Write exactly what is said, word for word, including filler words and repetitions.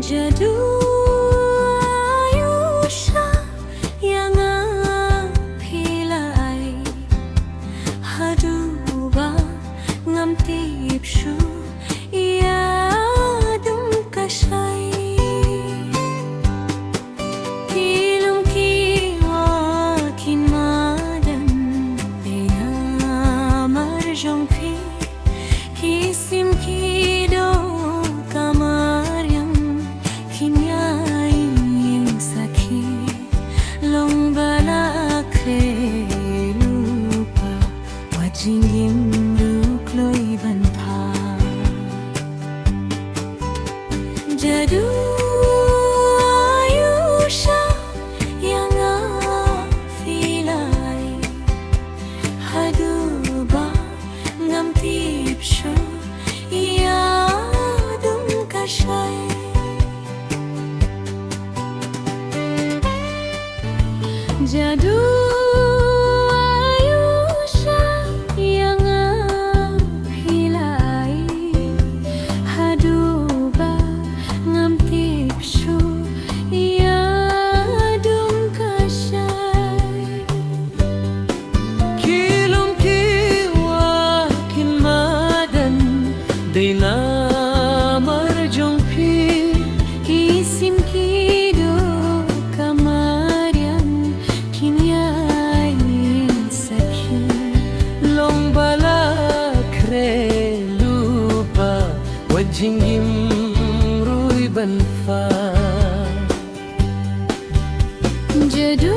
Jadu aiu sha ïa nga phi la ai, haduh ba ngam tip shuh ïa dum ka shai. Ki lum ki wah kin madan, dei namar jong phi. Ki sim ki doh ka mariang kin ïai ïeng sakhi. Long ba la khreh lypa, wat jingim ruh kloi ban pha. Jadu aiu sha ïa nga phi la ai, haduh ba ngam tip shuh ïa dum ka shai. Jadu aiu sha ïa nga phi la ai, haduh ba ngam tip shuh ïa dum ka shai. Ki lum ki wah kin madan, dei namar jong phi. Ki sim ki doh ka mariang kin ïai ïeng sakhi. Long ba la khreh lypa, wat jingim ruh ban pha. Jadu